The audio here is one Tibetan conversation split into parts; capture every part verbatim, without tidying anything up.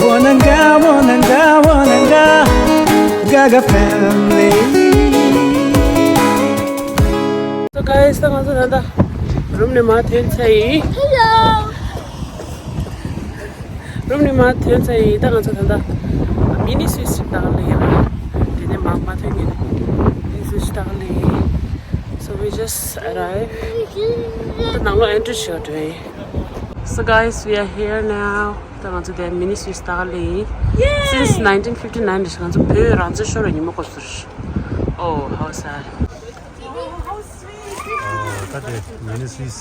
Wananga, wananga, wananga, Gaga family. So guys, ད་ང་ཚོ་ད་ལྟ་རུམ་ནས་མར་ཐོན་ཚར་ཡིན། Hello. རུམ་ནས་མར་ཐོན་ཚར་ཡིན། ད་ང་ཚོ་ད་ལྟ་མི་ནི་སུད་སི་ལྟ་ག་ལ་ཡིན། དེ་ནས་མར་མར་ཐོན་ཡིན། མི་ནི་སུད་སི་ལྟ་ག་ལ་ཡིན། So we just arrived. ད་ནང་ལོགས་ཨེན་ཊི་རི་ཞུ་འགྲོ་ཡིན། So guys, we are here now. ད་ང་ཚོ་དེ་མི་ནི་སུད་སི་ལྟ་ག་ལ་ཡིན། Since nineteen fifty-nine རེད། ང་ཚོ་བོད་རང་བཙན་ཤོར་བའི་ཉིན་མོ་སྐབས་སུ་རེད། Oh, how sad. ད་དེ་མི་ནི་སུད་སི།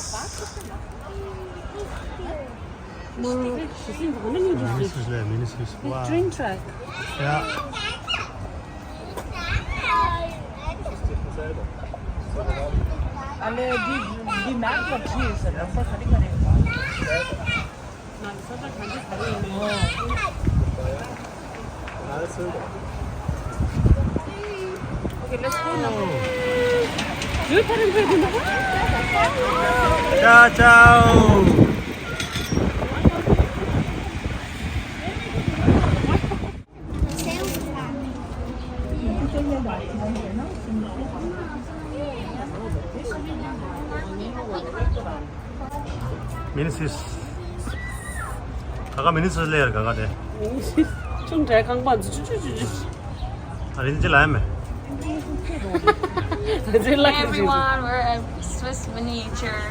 མི་ནི་སུད་སི་ལ། མི་ནི་སུད་སི། Wow. Train track. Yeah. Ciao, ciao. མི་ནི་སུད་སི། ད་ག་མི་ནི་སུད་སི་ལ་ཡར་ག་ག་དེ། ཆུང་དྲགས། རྐང་པ་འཛུ་ཆུ་ཆུ་ཆུ་ཆུ། ཨ་རིན་ཅི་ལ་ཡ་མེ། Hey everyone, we're at Swiss miniature.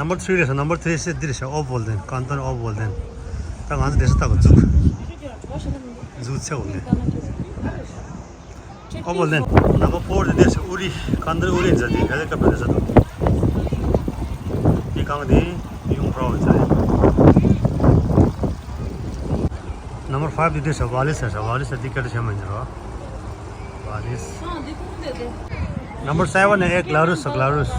Number three རེད་ཤག Number three སེ་འདིར་ཤག Obwalden, canton Obwalden. ད་ང་ཚོ་དེ་ས་ད་ག་འཛུགས། འཛུགས་ཚེ་འོ་ལེ། Obwalden། Number four དེ་དེ་ཤག་ཨུ་རི། canton ཨུ་རི་ཟེར་དེ་ཧེ་ལི་ཀོབ་ཊར་དེ་ས་དང་། དེ་གང་དེ་ཡུང་པྲོ་ཟེར། Number five དེ་དེ་ཤག་ཝ་ལི་ཟེར་ཤག་ཝ་ལི་ཟེར་དེ་སྐད་ཆ་བཤད་མ་འགྱུར་བ། What is? Number seven ཨེ་Glarus, Glarus.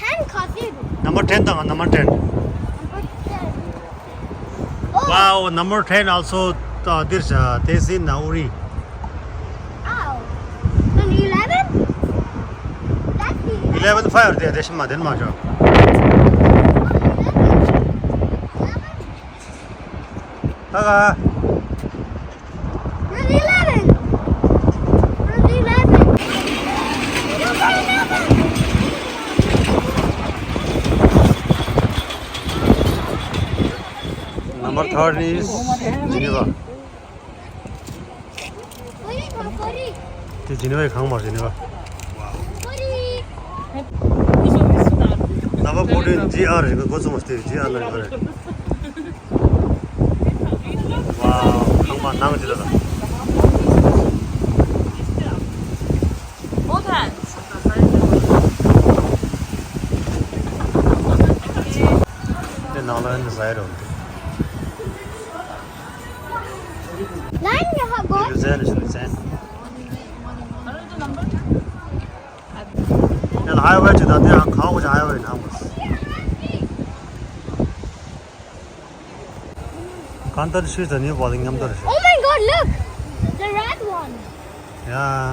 Ten ག་ཚོད་རེད། Number ten དང་number ten. Number ten. Oh. Wow, number ten also, uh, this, uh, this in, uh, Uri. Oh. Then eleven? That's the eleven. Eleven five དེ་དེ་ཤི་མ་དེན་མ་ཤོ། ད་ག Route eleven. Route eleven. Number third is Geneva. དེ་ཇི་ནི་ཝའི་གང་མ་ཇི་ནི་ཝ། Number fourteen ཇི་ཨར་རེད། འགོ་རྩོམ་པ་སྟེ་ཇི་ཨར་ལ་ཡོད་རེད། Wow, གང་མ་ནང་ཇི་ལ་ལ། Both hands. དེ་ནང་ལ་ཡིན་ཟ་ཡ་རེད། Nein, wir haben དེ་ལུ་ཟན་ཞུ་ལུ་ཟན། དེ་ལ་ཧའི་ཝེ་ཅིག་དང་དེ་ཡང་གང་འོ་ཅིག་ཧའི་ཝེ་ནང་མོ། གང་ལྟར་ཤུལ་ཙམ་ནི་བ་ལི་མཉམ་དུ་རེད། Oh my God, look! The red one! Yeah.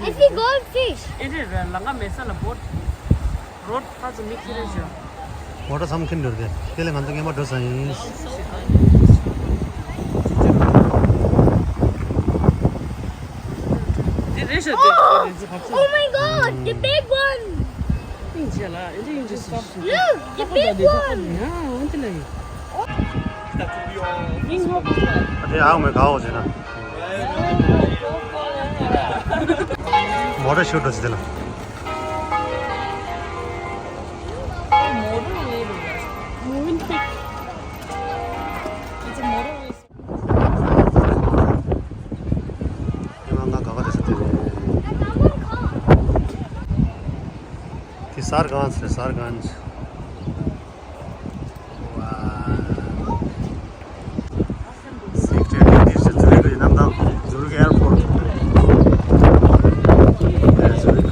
I see goldfish. ཨེ་རེད་རེད། ལ་ང་མེད་ས་ལ་བོ་ཊི་རོ་ཌི་ཁ་ཚོ་མིག་ཁྱི་རེད་ཤག་མོ་ཊ་མཚམས་འཁེལ་འགྲོ་རེད། དེ་ལས་ང་ཚོ་ངན་པ་འགྲོ་ས་ཡིན། འདི་རེད་ཤག་དེ་རེད་ཟེར་བབས་སོང་། Oh my God, the big one! ཨིན་ཇི་ལ་ཨིན་ཇི་ཨིན་ཇི་སུ། Look, the big one! ཡ་འོན་ཏེ་ལ་ཡིན། དེ་ཨང་མེ་གའོ་ཟེར་ན། མོ་ཊ་ཤུ་འགྲོ་ཟེར་དེ་ལ། Moving pic. It's a motor race. ཉི་མ་ང་ག་ག་རེ་ཟེར་དེ་རེད། དེ་སར་གང་ཟེར་སར་གང་ཟེར། Wow. Safety activities at Zurich གནམ་ཐང་། Zurich Airport. Yeah, Zurich.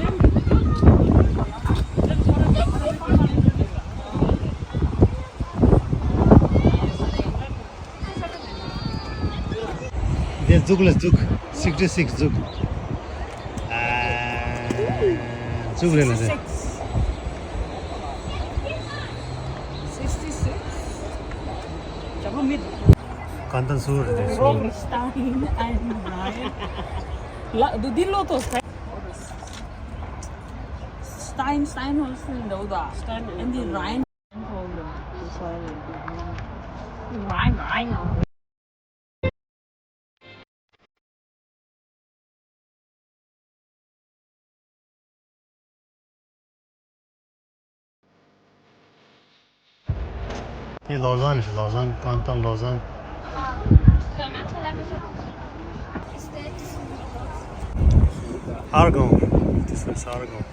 འཛུགས་ལ་འཛུགས། sixty six འཛུགས། ཨ། འཛུགས་རེད་ལ་རེད། Sixty six. ཇ་མ་མི། གང་ལྟར་སུ་རེད་དེ་སུ། Stein and Ryan. ལ་དུ་འདི་ལོ་ཏོ། Stein, Stein holds in Doda. Stein and the Ryan. Ryan, Ryan. འདི་ལོ་ཟན་རེད། ལོ་ཟན། ཀན་ཏོན་ལོ་ཟན། Argonne. This one's Argonne.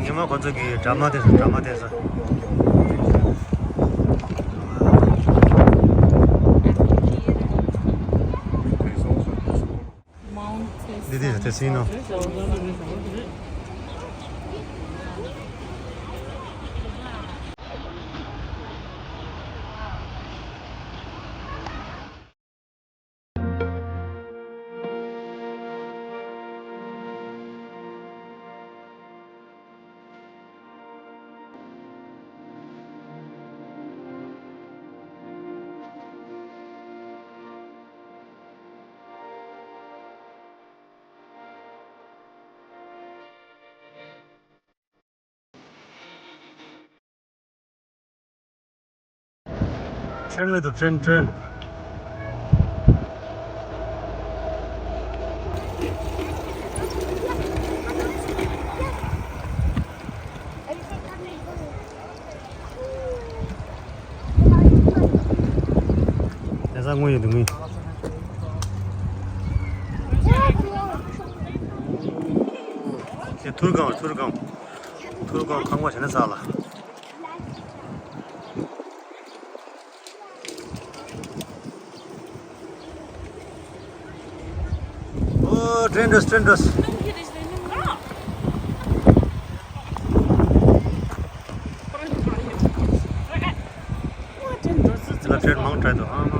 ཉི་མ་ཁོ་ཚོ་གི་ཌ་ར་མ་དེ་ཚོ། ཌ་ར་མ་དེ་ཚོ། འདི་དེ་དེ་སྲིད་ནོ། ཁྲེན་ལ་འདུག་ཁྲེན་ཁྲེན། ལས་ས་དངུལ་ཡོད་འདུག་དངུལ། དེ་ཐུར་སྒང་། ཐུར་སྒང་། ཐུར་སྒང་ཁང་པ་བྱས་ན་ཚར་ལ། ཨོ། ཏྲེན་འགྲོ། ཏྲེན་འགྲོ། ཏྲེན་མང་དྲགས་འདུག་ཨ་མ།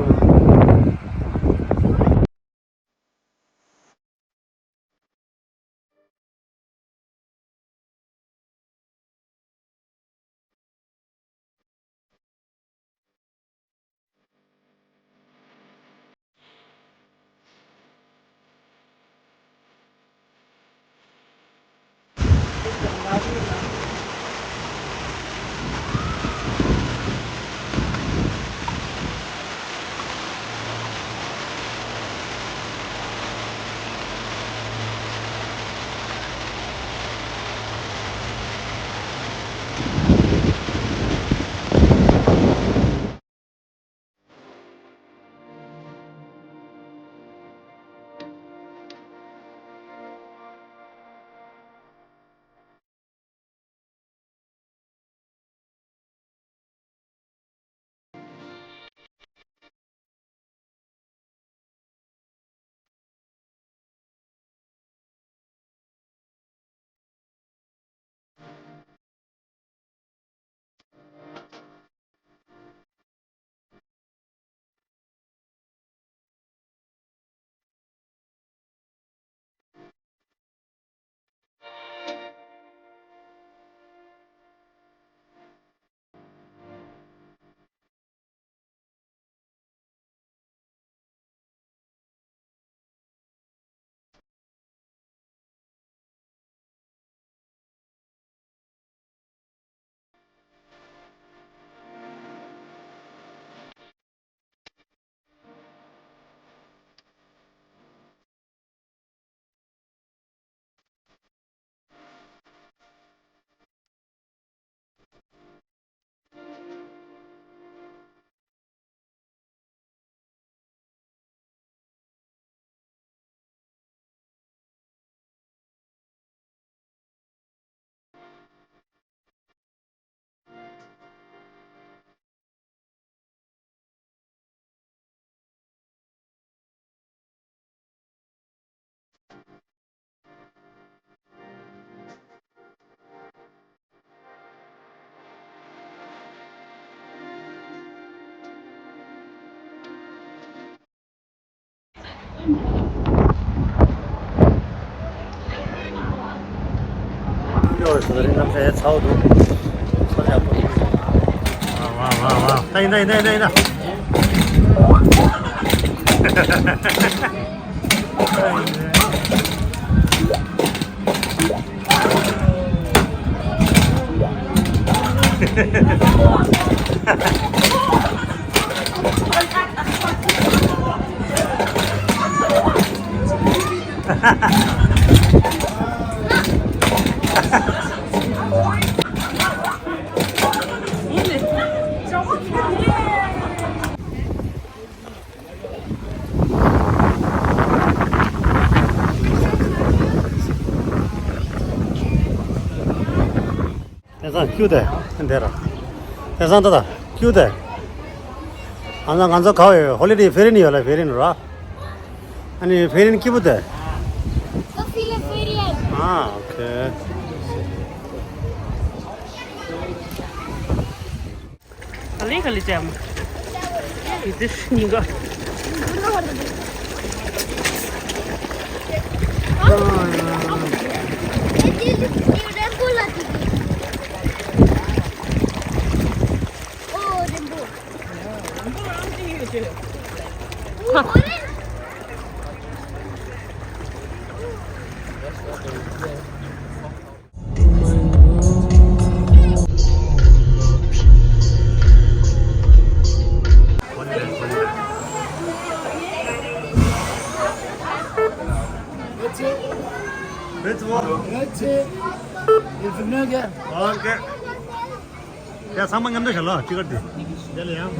ཡོད་རེད། ཟ་རིན་གནམ་ས་ཡ་ཚ་བོ་འདུག་ཚ་ཡག་པོ་འདུག་ཝ་ཝ་ཝ་ཝ། ད་ཡིན་ད་ཡིན་ད་ཡིན་ད་ཡིན་ད། དེང་སང་ཁྱུ་དེ་འདིར། དེང་སང་ད་ད་ཁྱུ་དེ། ང་ཚོ་ང་ཚོ་ག་བའི་ཧོ་ལི་ཌེ་ཕེ་རི་ནི་ཡོད་ལ་ཕེ་རི་ནི་ར། ཨ་ནི་ཕེ་རི་ནི་སྐྱིད་པོ་དེ། ཨ་ཨོ་ཁེ། ག་ལེ་ག་ལེ་ཅམ། ཡི་ཏི་ཤི་ཉི་ག Let's go. Let's go. If you know that. Okay. ཡ་ཚང་མ་མཉམ་དུ་བཞག་ལ་ཅི་གར་དེ། དེ་ལ་ཡང་།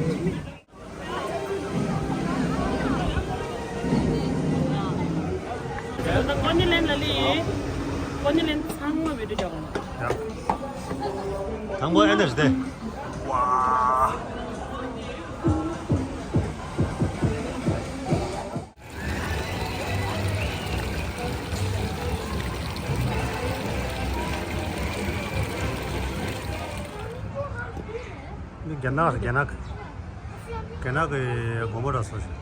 ཀོ་ནི་ལན་ལ་ལི། ཀོ་ནི་ལན་ཚང་མ་བི་ཌིའོ་རྒྱག་གོ། ཡ། དང་པོ་ཨེ་འདྲ་ཞིག་དེ། ཝ། རྒྱ་ནག་རྒྱ་ནག་རྒྱ་ནག་གི་དགོན་པ་འདྲ་བཟོ་ཞིག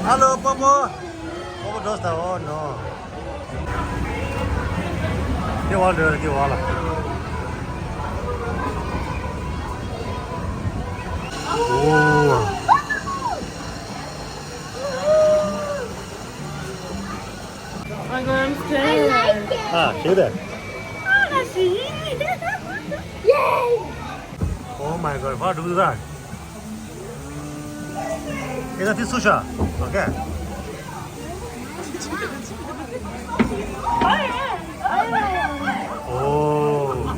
Hello, Popo. Popo dosta, oh no. Ke wala, ke wala. Oh. I got him scared. Ah, see that? Ah, that's it. Yay! Oh my God, what do that? Is that fish sushi? Okay. Oh.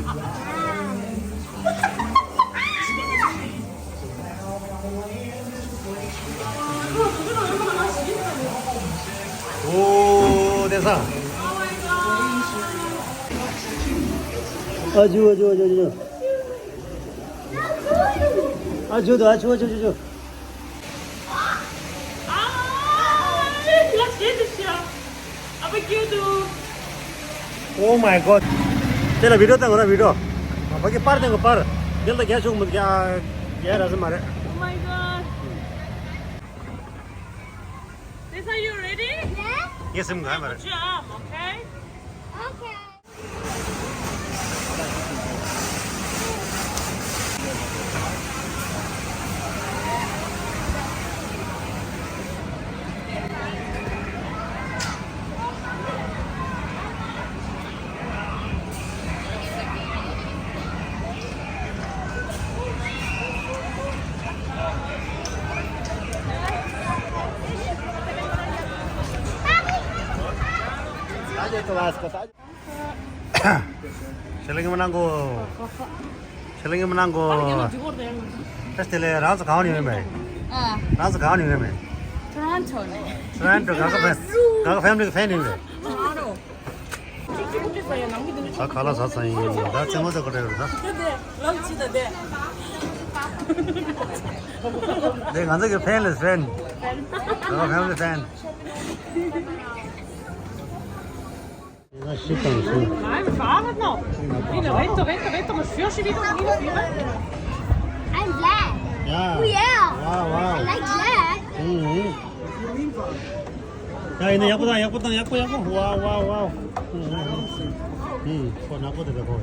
Oh, that's a. Aju, aju, aju, aju. Aju, aju, aju, aju. Oh my God. དེ་ལ་བི་ཌིའོ་བཏང་ར་བི་ཌིའོ། ཨ་ཕ་གི་པར་བཏང་གི་པར། དེ་ལ་རྒྱ་ཆུང་མི་རྒྱ་རྒྱ་ར་ཟི་མ་རེད། Oh my God. This, are you ready? Yes, I'm going. Good job, okay? Okay. ཤེས་ལེགས་མ་གནང་གོ། ཤེས་ལེགས་མ་གནང་གོ། ཨ་དེ་ལས་རང་ཚོ་གང་ནས་ཡོད་མེད། ཨ། རང་ཚོ་གང་ནས་ཡོད་མེད། Toronto ནས། Toronto ག་ག་ཕན་ག་ག་family གི་fan ཡོད་མེད། Toronto ད་ཁ་ལག་ཟ་ཚར་ཡིན། ད་རྩེད་མོ་རྩེ་གོ་འདྲ་ཡོད་རེད་ད། དེ་ང་ཚོ་གི་fan ལས་fan། Hello, family friend. Nein, wir fahren noch. Mira, vente, vente, vente, más feo, sí, mira, mira, mira. I'm black. Yeah. Oh, yeah. Wow, wow. I like black. Mm-hmm. 야, 얘네 예쁘다, 예쁘다, 예뻐, 예뻐. Wow, wow, wow. 음, 음. 음, 그거 나쁘다, 그거.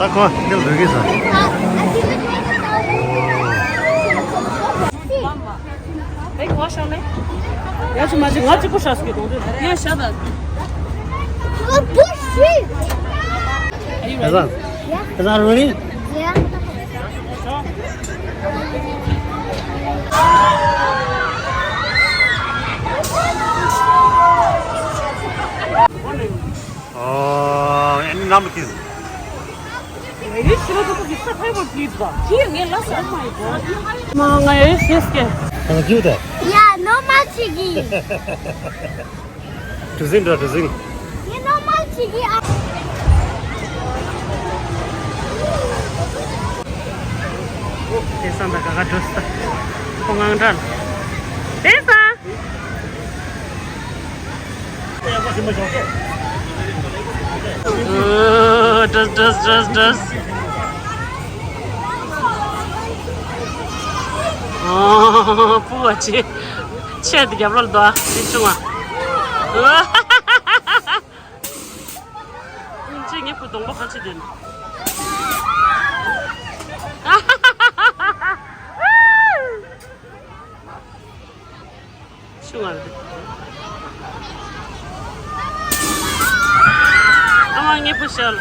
ད་ཁོ་འདིར་འགྲོ་གི་ས། ཨེ་ཁོ་ཤ་ལེ། ཡ་ཆུ་མ་ཆུ་ང་གཅིག་པུ་ཤ་སྐྱིད་གཏོང་དུས་ཡ་ཤ་ད། Is that, is that ready? Yeah. Oh, any number, please. Very slow to be so high for kids. Here, me last. Oh my God. Ma, I is this ke. Can I give that? Yeah, no much again. To sing, to sing. Yeah, no much again. དེ་སང་ད་ག་ག་འགྲོ་ས། ཁོ་ངང་འདྲ། དེ་སང་། ཨོ། འགྲོ་འགྲོ་འགྲོ་འགྲོ། ཨོ། སྤུ་བ་ཆེ། ཆེ་དེ་རྒྱབ་ལོག་ལ་འདུག་ཨ། དེ་ཆུང་བ། ཨོ། ཅི་ངའི་བུ་གདོང་པ་ག་ཚོད་ལྡན། ཤུ་ང་རེད། ཨ་མ་ངའི་བུ་ཤལ།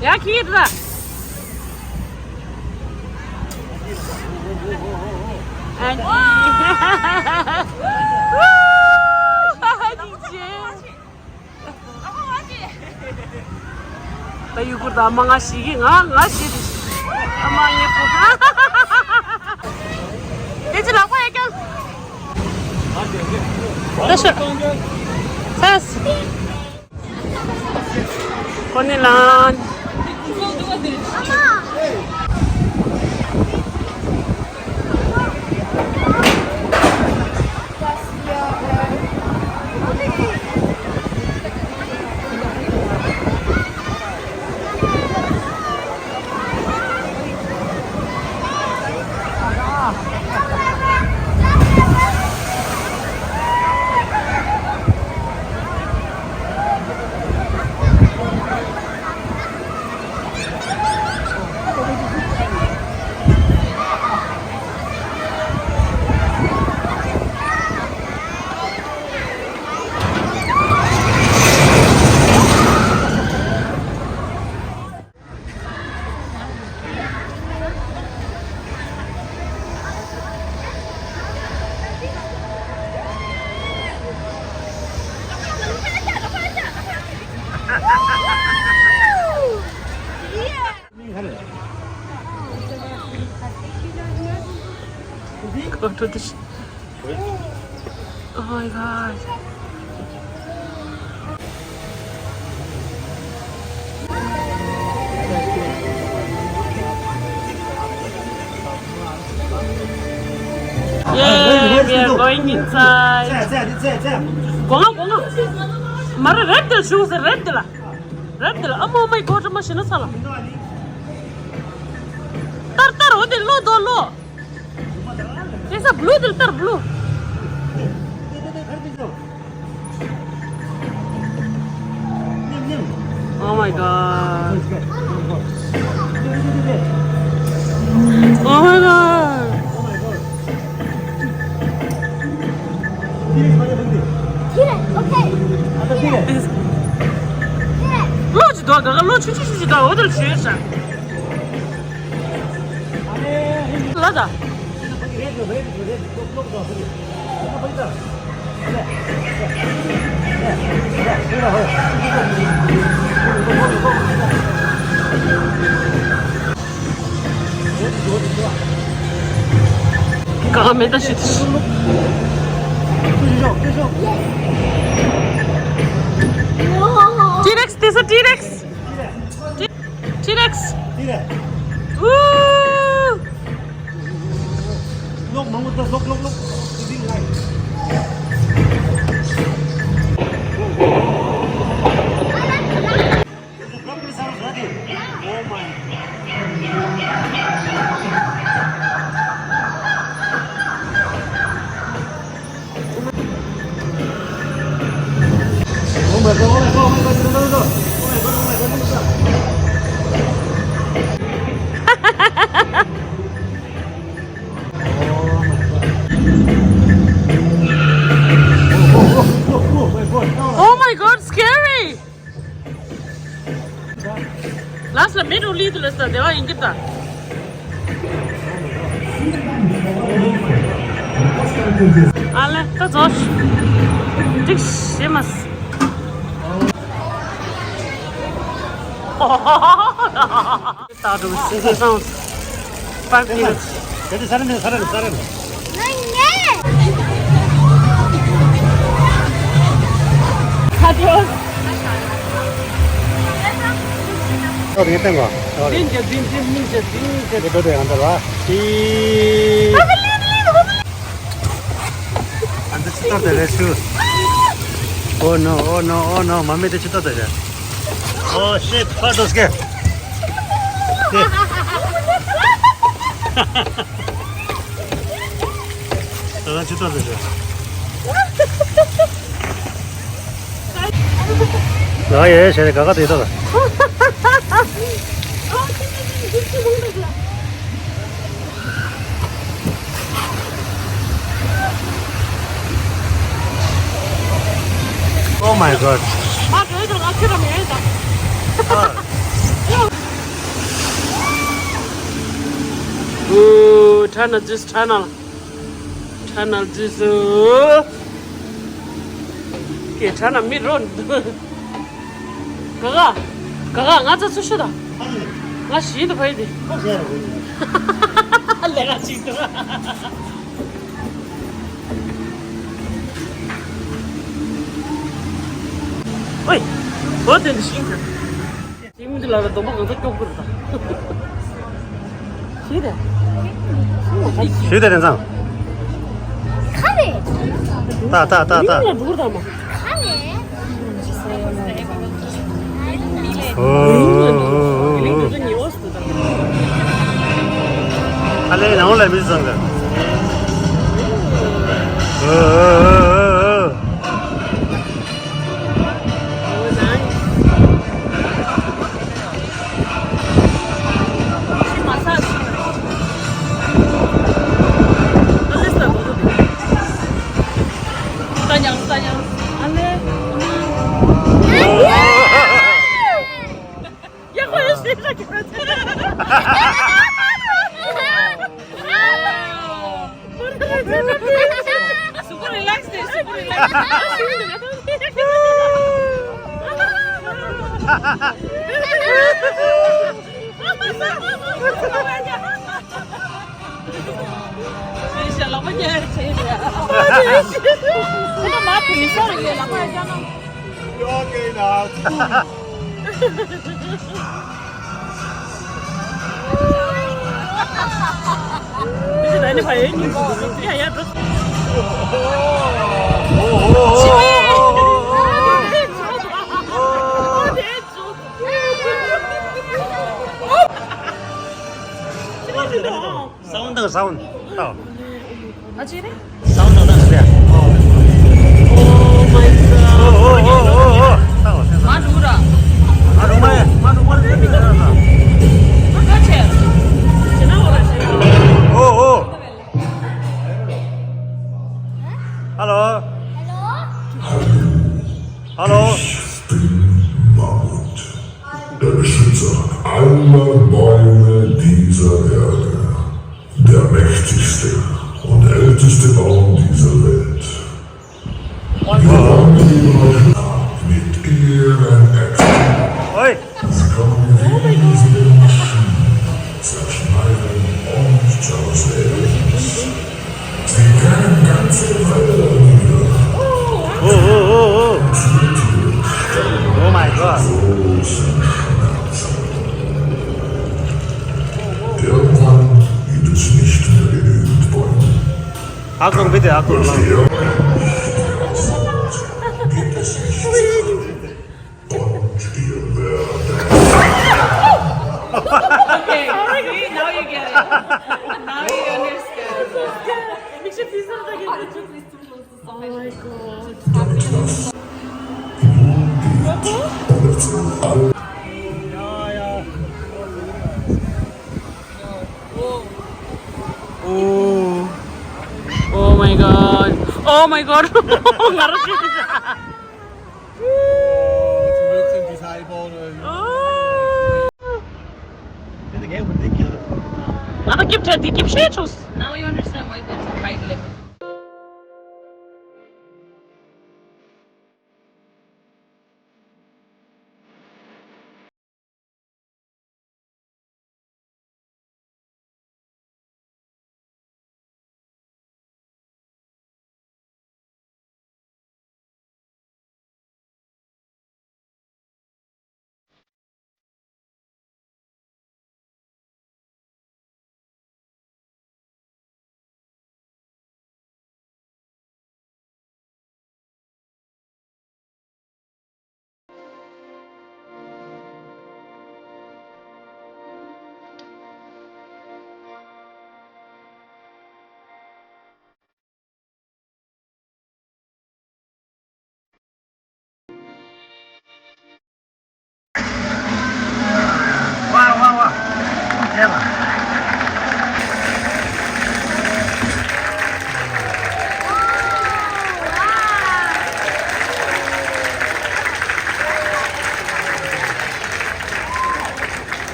ཡ་ཁྱི་ཡིད་ལ། ཨ་ནི། ཨ་ནི་ཅེ། ད་ཡུ་གུར་ད་མ་ང་ཞིག་གི་ང་ང་ཞིག་ཨ་མ་ངའི་བུ། དེ་ཅི་ལག་པ་ཡ་ཀྱང་། ད་ཤོད། ཚ། ཁོ་ནི་ལན། Go to the sh- Oh my God. Yeah, we are going inside. སྒོ་ང་སྒོ་ང་། མ་རེད། རེད་དེ་ལ་ཞུགས་ཟེར། རེད་དེ་ལ། རེད་དེ་ལ། ཨ་མ། Oh my God. མ་ཤི་ན་ཚ་ལ། ལྟར་ལྟར། འོ་དེ་ལོ་དོ་ལོ། དེ་ས་བླུ་དེ་ལྟར་བླུ། Oh my God. Oh my God. ལོ་ཅི་དོ་ག་ག་ལོ་ཆུ་ཆུ་ཆུ་ཆུ་དོ། འོ་དེ་ལ་ཞུས་ཤག་ལ་ད། ག་མེད་ད་ཤི་ཏི། T-Rex. This is T-Rex. T-Rex. Woo! Oh my God, scary! Last ལ་མེ་རུ་ལི་དུ་ལ་ས་དེ་བ་ཡིན་གྱི་ད། ཨ་ལེ་ད་ཛོ་ཤ། འགྲིག་ཤེས་མ་སི། ད་འགྲོ་སི་སི་སང་། པར་ཏི་ར། དེ་དེ་ས་ར་ནས་ས་ར་ནས་ས་ར་ནས། ཁ་དྲོ། ཨོ་དེ་བསྟན་གོ། ཨོ་དེ། དེ་འདྲ་དེ་འདྲ་མི་འདྲ་དེ་འདྲ། དེ་འགྲོ་དེ་ཡང་འདྲ་བ། དེ། ཨ་འདི་ཅི་ལྟར་དེ་རེད་ཤུ། Oh no, oh no, oh no. མ་མེད་དེ་ཅི་ལྟར་དེ་རེད། Oh shit, what was that? ད་ཅི་ལྟར་དེ་རེད། ང་ཡོད་བྱས་ནས་ག་ག་དེ་ལྟར། Oh my God. ཨ་འགྲོ་ཡི་འགྲོ། ང་ཁྱོད་ར་མེད་ད། ཨུ། ཁྲ་ན་ཇུས། ཁྲ་ན། ཁྲ་ན་ཇུས། ཀེ་ཁྲ་ན་མི་རོ། ག་ག་ག་ག་ང་ཚ་ཚུ་ཤུ་ད། ང་ཞིག་ཏུ་ཕ་ཡི་དེ། ལས་ཀ་ཅིག་ཏུ། ཨོའི། འོ་དེ་འདི་ཤིང་ཟེར། དེ་མི་འདི་ལ་ལ་སྡོམ་པ་གང་ཚ་སྐྱོག་པོ་རེད་ད། ཞིག་དེ། ཞིག་དེ་རེད་ཙང་། ཁ་རེད། ད་ད་ད་ད། ཡིན་ལ་འགྲོ་དང་མ། ཁ་རེད། ཨོ། ཨ་ལེ་ནང་ལ་མི་བཟང་གི། ཨོ། Super relax, super relax. ཡ་ཡ་འགྲོ། སའུན་དང་སའུན་ཏོ། ཨ་ཅེ་རེད། སའུན་དང་སའུན་རེད། Oh my god. ཨོ་ཨོ་ཨོ་ཨོ་ཨོ། ཏོ། མ་འགྲོ་ར། མ་འགྲོ་མ་ཡ། མ་འགྲོ་མ་རེད། ཨ་ཅེ། ཅེ་ན་འོ་ར་ཅེ་ན། ཨོ་ཨོ། Hallo. Hallo. Hallo. Ich bin Mammut, der Beschützer aller Bäume dieser Erde, der mächtigste und älteste Baum dieser Welt. Wir wandeln heute mit ihren Äxten. Oi. Sie kommen wie riesige Maschinen, zerschneiden und zersägen. Sie brennen ganze Wälder nieder. Oh, oh, oh, oh. Und Tiere sterben mit großen Schmerzen. Irgendwann gibt es nicht mehr genügend Bäume. Achtung, bitte, Achtung. Durch die Ernte gibt es nichts. Und ihr werdet Okay, see, now you get it. Now you understand. Oh my god. Oh. Oh my god. Oh my god. ང་རང་ཤི་ང་ཚོ་སྐྱིད་ཆགས་ཡིན་པ་འོ་ནི། ཨོ། ང་ཚོ་སྐྱིད་ཆགས་འདི་སྐྱིད་ཆགས་ཆོག Now you understand why there's a height limit.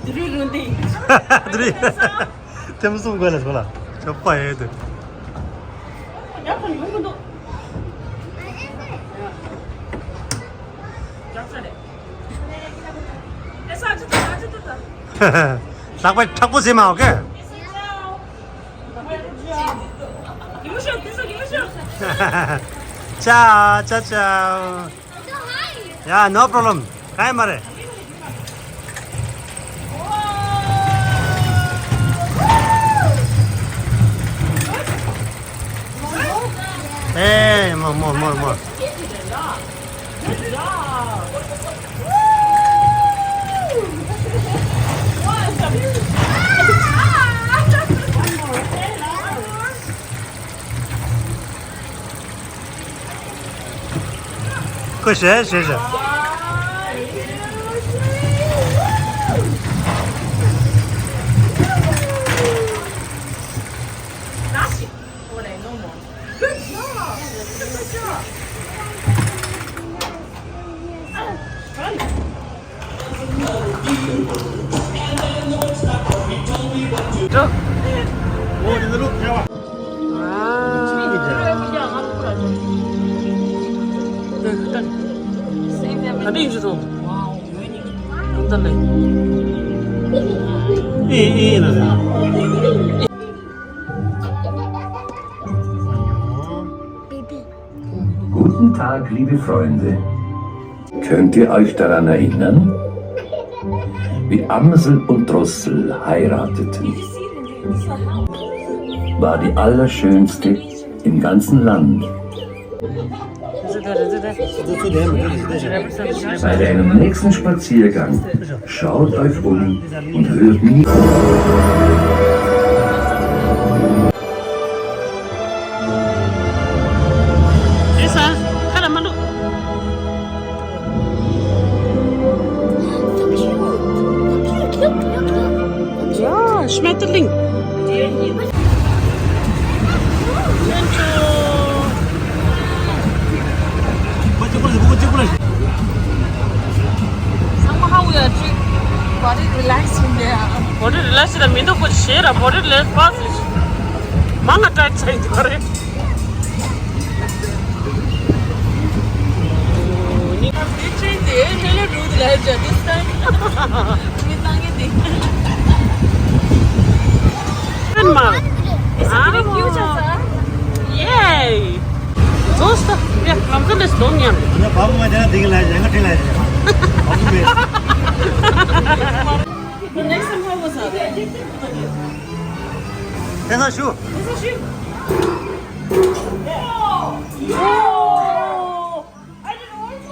དེ་རིང་ཐེམ་སུམ་དགོས་ལ་སོང་ལ་ཆོག་པ་ཡོད་དེ། ལག་པ་མཁྲེགས་པོ་བྱེད་མ་ཨོ་ཀེ། ཅ་ཅ་ཅ། Yeah, no problem. གང་ཡང་མ་རེད། Hey, more, more, more, more. ཁོ་ཞེ་ཞེ་ཞེ། Baby. Tag, liebe Freunde. Könnt ihr euch daran erinnern? Wie Amsel und Drossel heirateten. War die allerschönste im ganzen Land. Bei deinem nächsten Spaziergang schaut euch um und hört nie. Schmetterling. Somehow we are too body relaxed in there. Body relaxed ལ་མི་འདུག་པ་ཞེས་ར་body relax པ་ཞིག་མང་ང་ཀྲའི་ཚེ་འདི་ག་རེད། འདི་ཆེན་དེ་ཧེ་ལོ་འགྲོ་འདི་ལ་ཇ་this time. མི་ཚང་གི་འདི། ཨན་མ། It's a very cute asa. Yay. Dosta, ya, I'm gonna stone yam. ཡང་བབ་མ་བྱས་ན་འདི་གི་ལ་ཡང་ཁྲིད་ལ་ཡང་བབ་མེད། The next time, how was that? དེ་ན་ཞུ། དེ་ན་ཞུ། Oh! I did almost.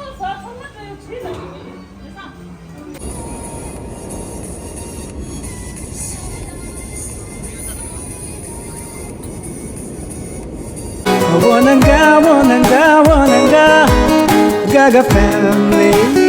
Wananga, wananga, wananga, Gaga family.